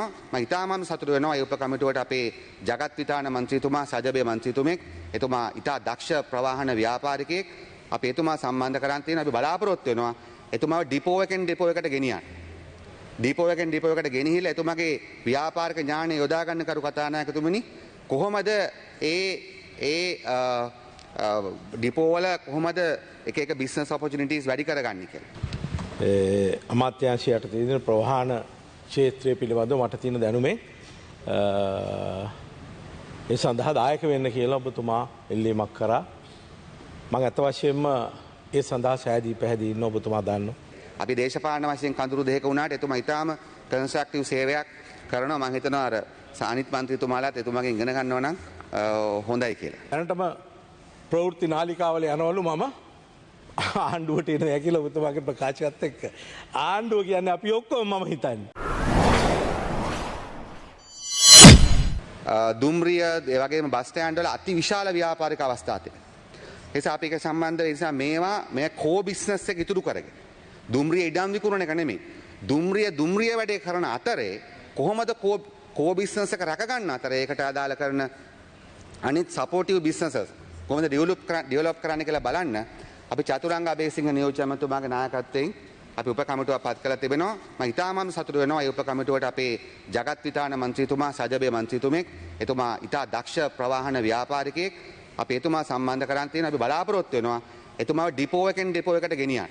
තිබෙනවා. මම ඉතාමත් සතුටු වෙනවා ඒ උපකමිටුවට අපේ ජගත් විතාන මන්ත්‍රීතුමා සජබේ මන්ත්‍රීතුමෙක්, එතුමා ඉතා දක්ෂ ප්‍රවාහන ව්‍යාපාරිකයෙක්. අපි එතුමා සම්බන්ධ කරන් තියෙනවා. අපි බලාපොරොත්තු වෙනවා එතුමාව ඩිපෝ එකෙන් ඩිපෝ එකට ගෙනියන්න. ඩිපෝ එකෙන් ඩිපෝ එකට ගෙනහිල්ලා එතුමාගේ ව්‍යාපාරික ඥානය යොදා ගන්න කරු කතානායකතුමනි, කොහොමද ඒ ඒ ඩිපෝ වල කොහොමද එක එක බිස්නස් ඔපචුනිටිස් වැඩි කරගන්නේ කියලා. ඒ අමාත්‍යාංශය යටතේ තියෙන ප්‍රවාහන ක්ෂේත්‍රය පිළිබඳව මට තියෙන දැනුමෙන් ඒ සඳහා දායක වෙන්න කියලා ඔබතුමා ඉල්ලීමක් කරා. මම අත වශයෙන්ම ඒ සඳහා සෑදී පැහැදී ඉන්න ඔබතුමා දන්නවා. අපි දේශපාලන වශයෙන් කඳුරු දෙකක වුණාට එතුමා ඉතාම කන්ස්ට්‍රක්ටිව් සේවයක් කරනවා. මම හිතනවා අර අනිත් මන්ත්‍රීතුමාලාත් එතුමාගෙන් ඉගෙන ගන්නවා නම් හොඳයි කියලා. දැනටම ප්‍රවෘත්ති නාලිකාවල යනවලු මම ආණ්ඩුවට එනවා කියලා ඔබතුමාගේ ප්‍රකාශයත් එක්ක. ආණ්ඩුව කියන්නේ අපි ඔක්කොම මම හිතන්නේ. දුම්රිය ඒ වගේම බස් ස්ටෑන්ඩ් වල අති විශාල ව්‍යාපාරික අවස්ථා තිබෙනවා. ඒ නිසා අපි ඒක සම්බන්ධව ඒ නිසා මේවා මේ කෝ බිස්නස් එක ඉතුරු කරගෙන දුම්රිය ඉඩම් විකුණන එක නෙමෙයි. දුම්රිය වැඩේ කරන අතරේ කොහොමද කෝ බිස්නස් එක රැක ගන්න අතරේ ඒකට අදාළ කරන අනිත් සපෝටිව් බිස්නසස් කොහොමද ඩෙවලොප් කරන්න කියලා බලන්න අපි චතුරංග අබේසිංහ නියෝජ්‍ය ඇමතුමාගේ නායකත්වයෙන් අපි උපකමිටුවක් පත් කරලා තිබෙනවා. මම ඉතාමත් සතුටු වෙනවා ඒ උපකමිටුවට අපේ ජගත් විතාන මන්ත්‍රීතුමා සජබේ මන්ත්‍රීතුමෙක්, එතුමා ඉතා දක්ෂ ප්‍රවාහන ව්‍යාපාරිකයෙක්. අපි එතුමා සම්බන්ධ කරන් තියෙනවා. අපි බලාපොරොත්තු වෙනවා එතුමාව ඩිපෝ එකෙන් ඩිපෝ එකට ගෙනියන්න.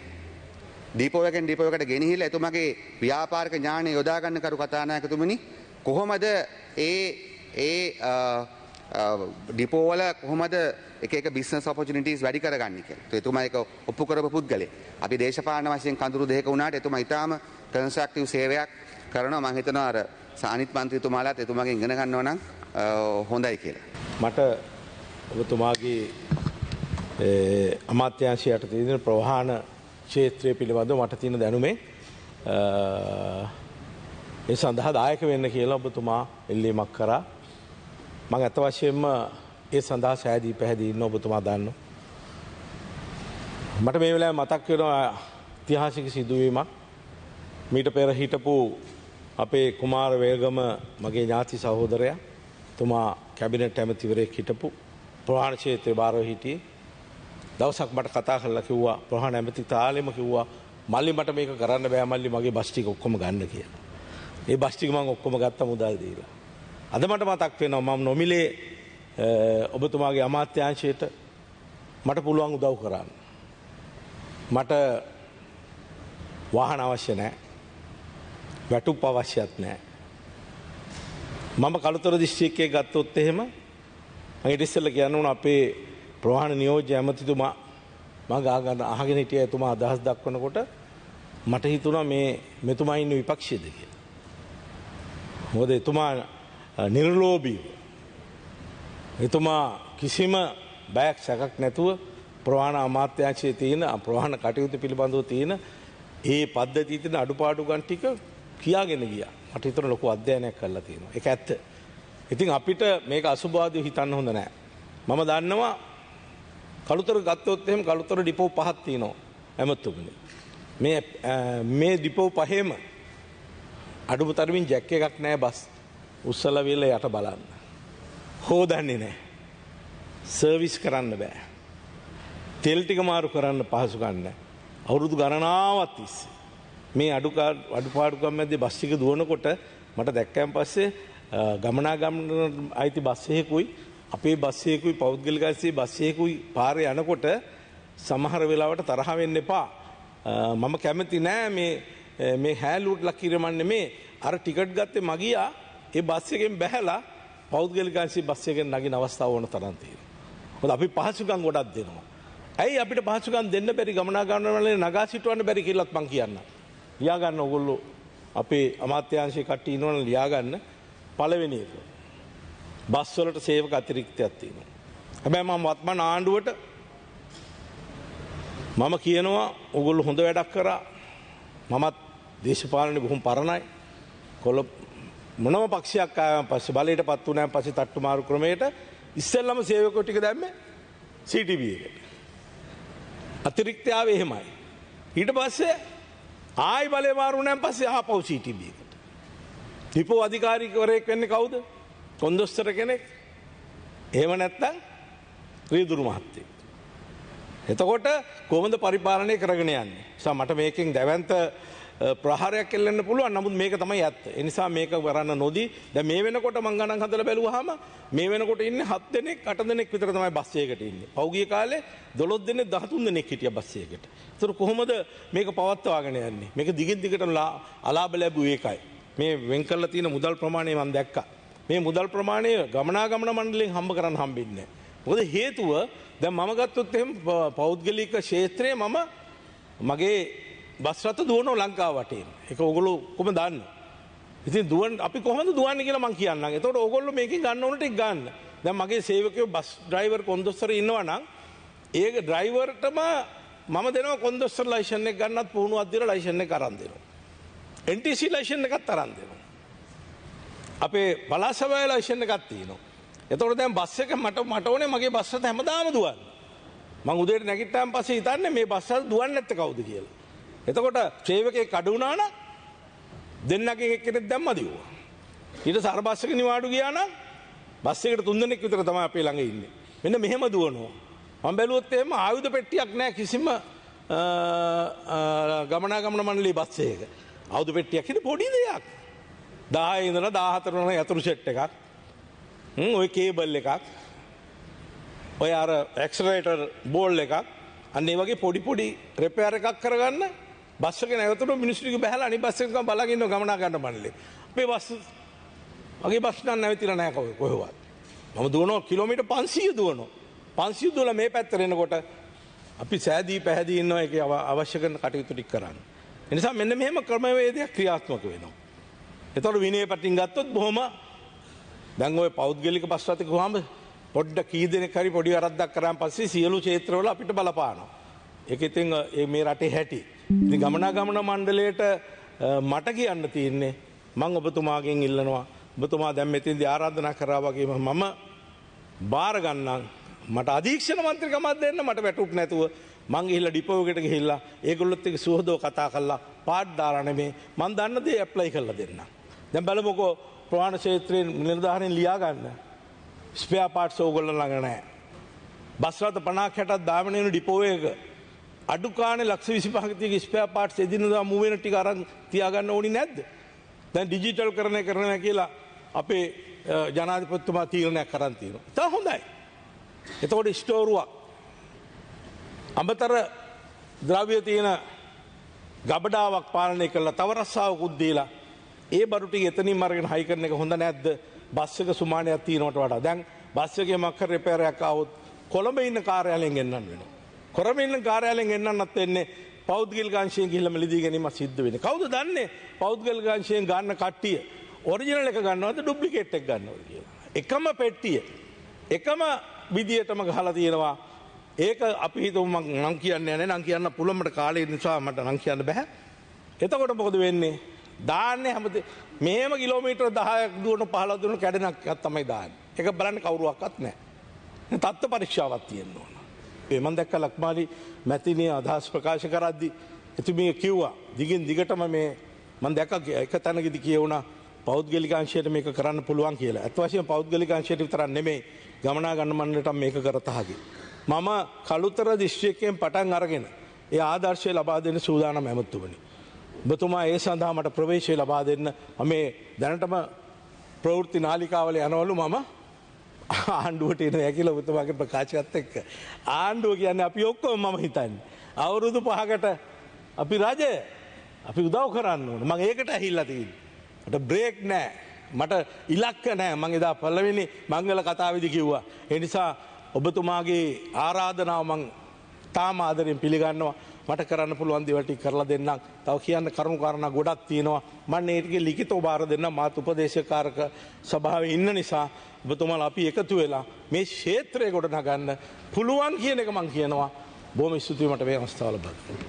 ඩිපෝ එකෙන් ඩිපෝ එකට ගෙනහිල්ලා එතුමාගේ ව්‍යාපාරික ඥානය යොදා ගන්න කරු කතානායකතුමනි, කොහොමද ඒ ඒ ඩිපෝ වල කොහොමද එක එක බිස්නස් ඔපචුනිටිස් වැඩි කරගන්නේ කියලා. එතුමා ඒක ඔප්පු කරපු පුද්ගලයෙක්. අපි දේශපාලන වශයෙන් කඳුරු දෙකක වුණාට එතුමා ඉතාම කන්ස්ට්‍රක්ටිව් සේවයක් කරනවා. මම හිතනවා අර අනිත් මන්ත්‍රීතුමාලාත් එතුමාගෙන් ඉගෙන ගන්නවා නම් හොඳයි කියලා. මට ඔබතුමාගේ අමාත්‍යාංශය යටතේ තියෙන ප්‍රවාහන ක්ෂේත්‍රය පිළිබඳව මට තියෙන දැනුමෙන් ඒ සඳහා දායක වෙන්න කියලා ඔබතුමා ඉල්ලීමක් කරා. මම අත වශයෙන්ම ඒ සඳහා සෑදී පැහැදී ඉන්න ඔබතුමා දන්නවා. මට මේ වෙලාවේ මතක් වෙනවා ඓතිහාසික සිදුවීමක්. මීට පෙර හිටපු අපේ කුමාර වේගම මගේ ඥාති සහෝදරයා, එතුමා කැබිනට් ඇමතිවරයෙක් හිටපු ප්‍රවාහන ක්ෂේත්‍රයේ භාරව හිටියේ. දවසක් මට කතා කරලා කිව්වා, ප්‍රවාහන ඇමති තාලෙම කිව්වා, මල්ලි මට මේක කරන්න බෑ මල්ලි, මගේ බස් ටික ඔක්කොම ගන්න කියලා. ඒ බස් ටික මං ඔක්කොම ගත්තා මුදල් දීලා. අද මට මතක් වෙනවා මම නොමිලේ ඔබතුමාගේ අමාත්‍යාංශයට මට පුළුවන් උදව් කරන්න. මට වාහන අවශ්‍ය නෑ, වැටුප් අවශ්‍යත් නෑ. මම කළුතර දිස්ත්‍රික්කයේ ගත්තොත් එහෙම මම ඊට ඉස්සෙල්ලා කියන්න ඕන අපේ ප්‍රවාහන නියෝජ්‍ය ඇමතිතුමා මම ගාගෙන අහගෙන හිටියා. එතුමා අදහස් දක්වනකොට මට හිතුණා මේ මෙතුමා ඉන්නේ විපක්ෂයේද කියලා. මොකද එතුමා නිර්ලෝභීව, එතුමා කිසිම බයක් සැකක් නැතුව ප්‍රවාහන අමාත්‍යාංශයේ තියෙන ප්‍රවාහන කටයුතු පිළිබඳව තියෙන ඒ පද්ධතියේ තියෙන අඩුපාඩුකම් ටික කියාගෙන ගියා. මට හිතුණා ලොකු අධ්‍යයනයක් කරලා තියෙනවා. ඒක ඇත්ත. ඉතින් අපිට මේක අසුභවාදීව හිතන්න හොඳ නෑ. මම දන්නවා කළුතර ගත්තොත් එහෙම කළුතර ඩිපෝ පහක් තියෙනවා ඇමතුමනි. මේ ඩිපෝ පහේම අඩුම තරමින් ජැක් එකක් නෑ බස් උස්සලා විල යට බලන්න. හොදන්නේ නෑ. සර්විස් කරන්න බෑ. තෙල් ටික මාරු කරන්න පහසුකම් නෑ. අවුරුදු ගණනාවක් තිස්සේ මේ අඩුපාඩුකම් මැද්දේ බස් ටික දුවනකොට මට දැක්කයන් පස්සේ ගමනාගමන අයිති බස් එකකුයි අපේ බස් එකකුයි පෞද්ගලික අයිති බස් එකකුයි පාරේ යනකොට සමහර වෙලාවට තරහ වෙන්න එපා. මම කැමති නෑ මේ හැලුවට ලක් කිරීමක් නෙමේ. අර ටිකට් ගත්තේ මගියා ඒ බස් එකෙන් බැහැලා පෞද්ගලික අංශයේ බස් එකෙන් නගින අවස්ථාව ඕන තරම් තියෙනවා. මොකද අපි පහසුකම් ගොඩක් දෙනවා. ඇයි අපිට පහසුකම් දෙන්න බැරි ගමනාගමන වල නගා සිටවන්න බැරි කියලාත් මං කියන්නම්. ලියා ගන්න ඕගොල්ලෝ අපේ අමාත්‍යාංශයේ කට්ටිය ඉන්නවනම් ලියා ගන්න. පළවෙනි එක බස් වලට සේවක අතිරික්තයක් තියෙනවා. හැබැයි මම වත්මන් ආණ්ඩුවට මම කියනවා ඕගොල්ලෝ හොඳ වැඩක් කරා. මමත් දේශපාලනේ බොහොම පරණයි. කොළ මොනම පක්ෂයක් ආවම පස්සේ බලයට පත් වුණාන් පස්සේ තට්ටු මාරු ක්‍රමයට ඉස්සෙල්ලම සේවකයෝ ටික දැම්මේ CTB එකට. අතිරික්තය ආවේ එහෙමයි. ඊට පස්සේ ආයි බලය මාරු වුණාන් පස්සේ ආපහු CTB එකට. ඩිපෝ අධිකාරිවරයෙක් වෙන්නේ කවුද? කොන්දොස්තර කෙනෙක්. එහෙම නැත්නම් රියදුරු මහත්තයෙක්. එතකොට කොහොමද පරිපාලනය කරගෙන යන්නේ? නිසා මට මේකෙන් දැවැන්ත ප්‍රහාරයක් එල්ලන්න පුළුවන්. නමුත් මේක තමයි ඇත්ත. ඒ නිසා මේක කරන්න නොදී දැන් මේ වෙනකොට මං ගණන් හදලා බැලුවාම මේ වෙනකොට ඉන්නේ 7 දෙනෙක් 8 දෙනෙක් විතර තමයි බස් එකකට ඉන්නේ. පහුගිය කාලේ 12 දෙනෙක් 13 දෙනෙක් හිටියා බස් එකකට. ඒතර කොහොමද මේක පවත්වාගෙන යන්නේ? මේක දිගින් දිගටම අලාභ ලැබුවේ ඒකයි. මේ වෙන් කරලා තියෙන මුදල් ප්‍රමාණය මං දැක්කා. මේ මුදල් ප්‍රමාණය ගමනාගමන මණ්ඩලයෙන් හම්බ කරන්න හම්බෙන්නේ නැහැ. මොකද හේතුව දැන් මම ගත්තොත් එහෙම පෞද්ගලික ක්ෂේත්‍රයේ මම මගේ බස් රථ දුවනවා ලංකාව වටේම. ඒක ඕගොල්ලෝ කොහොමද දන්නේ? ඉතින් දුවන අපි කොහොමද දුවන්නේ කියලා මං කියන්නම්. එතකොට ඕගොල්ලෝ මේකෙන් ගන්න ඕන ටික ගන්න. දැන් මගේ සේවකයෝ බස් ඩ්‍රයිවර් කොන්දොස්තර ඉන්නවා නම් ඒක ඩ්‍රයිවර්ටම මම දෙනවා කොන්දොස්තර ලයිසන් එක ගන්නත් පුහුණුවක් දීලා ලයිසන් එක අරන් දෙනවා. NTC licence එකත් අරන් දෙනවා. අපේ පළාත් සභාවේ ලයිසන් එකක් තියෙනවා. එතකොට දැන් බස් එක මට ඕනේ මගේ බස් රථ හැමදාම දුවන්න. මං උදේට නැගිට්ටාන් පස්සේ හිතන්නේ මේ බස් රථ දුවන්නේ නැත්තේ කවුද කියලා. එතකොට සේවකයෙක් අඩු වුණා නම් දෙන්නගෙන් එක්කෙනෙක් දැම්මා දිව්වා. ඊට පස්සේ අර බස් එක නිවාඩු ගියා නම් බස් එකට තුන් දෙනෙක් විතර තමයි අපේ ළඟ ඉන්නේ. මෙන්න මෙහෙම දුවනවා. මම බැලුවොත් එහෙම ආයුධ පෙට්ටියක් නෑ කිසිම ගමනාගමන මණ්ඩලයේ බස් එකක. ආයුධ පෙට්ටියක් කියන්නේ පොඩි දෙයක්. 10 ඉඳලා 14 වෙනකන් යතුරු සෙට් එකක්. ඔය කේබල් එකක්. ඔය අර ඇක්සලරේටර් බෝල් එකක්. අන්න ඒ වගේ පොඩි පොඩි රිපෙයාර් එකක් කරගන්න බස් එක නැවතුණොත් මිනිස්සු ටික බහැලා අනිත් බස් එකම බලන් ඉන්නවා ගමනා ගන්න මණ්ඩලේ. අපේ බස් මගේ බස් නම් නැවතිලා නෑ කොහෙවත්. මම දුවනවා කිලෝමීටර් 500 දුවනවා. 500 දුවලා මේ පැත්තට එනකොට අපි සෑදී පැහැදී ඉන්නවා ඒකේ අවශ්‍ය කරන කටයුතු ටික කරන්න. ඒ නිසා මෙන්න මෙහෙම ක්‍රමවේදයක් ක්‍රියාත්මක වෙනවා. එතකොට විනය පැතින් ගත්තොත් බොහොම දැන් ඔය පෞද්ගලික බස් රථ කිව්වම පොඩ්ඩ කී දෙනෙක් හරි පොඩි වරද්දක් කරාන් පස්සේ සියලු ක්ෂේත්‍රවල අපිට බලපානවා. ඒක ඉතින් මේ රටේ හැටි. ඉතින් ගමනාගමන මණ්ඩලයට මට කියන්න තියෙන්නේ මං ඔබතුමාගෙන් ඉල්ලනවා. ඔබතුමා දැන් මෙතෙන්දී ආරාධනා කරා වගේම මම බාර ගන්නම්. මට අධීක්ෂණ මන්ත්‍රීකමක් දෙන්න මට වැටුප් නැතුව මං ගිහිල්ලා ඩිපෝ එකට ගිහිල්ලා ඒගොල්ලොත් එක්ක සුහදව කතා කරලා පාට් දාලා නෙමේ මං දන්න දේ ඇප්ලයි කරලා දෙන්නම්. දැන් බලමුකෝ ප්‍රවාහන ක්ෂේත්‍රයේ නිලධාරීන් ලියා ගන්න. ස්පෙයා පාර්ට්ස් ඕගොල්ලෝ ළඟ නැහැ. බස් රථ 50ක් 60ක් දාගෙන යන ඩිපෝ එක අඩු කාණේ 1,25,000ක තියෙන ස්පෙයා පාර්ට්ස් එදිනදා මූව් වෙන ටික අරන් තියාගන්න ඕනි නැද්ද? දැන් ඩිජිටල් කරණය කරනවා කියලා අපේ ජනාධිපතිතුමා තීරණයක් අරන් තියෙනවා. ඉතින් හොඳයි. එතකොට ස්ටෝරුවක් අමතර ද්‍රව්‍ය තියෙන ගබඩාවක් පාලනය කරලා තව රස්සාවකුත් දීලා ඒ බඩු ටික එතනින්ම අරගෙන හයි කරන එක හොඳ නැද්ද? බස් එක සුමානයක් තියෙනවට වඩා. දැන් බස් එකේ මොකක් හරි රිපෙයාර් එකක් ආවොත් කොළඹ ඉන්න කාර්යාලයෙන් ගෙන්නන්න වෙනවා. කොළඹ ඉන්න කාර්යාලයෙන් ගෙන්නන්නත් වෙන්නේ පෞද්ගලික අංශයෙන් ගිහිල්ලා මිලදී ගැනීම සිද්ධ වෙන්නේ. කවුද දන්නේ පෞද්ගලික අංශයෙන් ගන්න කට්ටිය ඔරිජිනල් එක ගන්නවද ඩුප්ලිකේට් එක ගන්නවද කියලා. එකම පෙට්ටිය එකම විදියටම ගහලා තියෙනවා. ඒක අපි හිතමු මං කියන්නේ නැහැ නං කියන්න පුළුවන් මට කාලේ නිසා මට නං කියන්න බෑ. එතකොට මොකද වෙන්නේ? දාන්නේ හැමදේ මෙහෙම කිලෝමීටර් 10ක් දුවන 15 දුවන කැඩෙන එකක් තමයි දාන්නේ. ඒක බලන්න කවුරුවක්වත් නැහැ. තත්ත්ව පරීක්ෂාවක් තියෙන්න ඕන. මම දැක්ක ලක්මාලි මැතිණිය අදහස් ප්‍රකාශ කරද්දි එතුමිය කිව්වා දිගින් දිගටම මේ මම දැක්ක එක තැනකදී කියවුණා පෞද්ගලික අංශයට මේක කරන්න පුළුවන් කියලා. ඇත්ත වශයෙන්ම පෞද්ගලික අංශයට විතරක් නෙමෙයි ගමනාගමන මණ්ඩලයට මේක කරත හැකියි. මම කළුතර දිස්ත්‍රික්කයෙන් පටන් අරගෙන ඒ ආදර්ශය ලබා දෙන්න සූදානම් ඇමතුමනි. ඔබතුමා ඒ සඳහා මට ප්‍රවේශය ලබා දෙන්න. මම මේ දැනටම ප්‍රවෘත්ති නාලිකාවල යනවලු මම ආණ්ඩුවට එනවා කියලා ඔබතුමාගේ ප්‍රකාශයත් එක්ක. ආණ්ඩුව කියන්නේ අපි ඔක්කොම මම හිතන්නේ. අවුරුදු 5කට අපි රජය අපි උදව් කරන්න ඕන. මම ඒකට ඇහිල්ලා තියෙන්නේ. මට බ්‍රේක් නෑ. මට ඉලක්ක නෑ. මං එදා පළවෙනි මංගල කතාවේදී කිව්වා. ඒ නිසා ඔබතුමාගේ ආරාධනාව මං තාම ආදරෙන් පිළිගන්නවා. මට කරන්න පුළුවන් දේවල් ටික කරලා දෙන්නම්. තව කියන්න කරුණු කාරණා ගොඩක් තියෙනවා. මම මේ ටික ලිඛිතව බාර දෙන්නම්. මාත් උපදේශකාරක සභාවේ ඉන්න නිසා ඔබතුමාලා අපි එකතු වෙලා මේ ක්ෂේත්‍රය ගොඩනගන්න පුළුවන් කියන එක මං කියනවා. බොහොම ස්තුතියි මට මේ අවස්ථාව ලබා දුන්නට.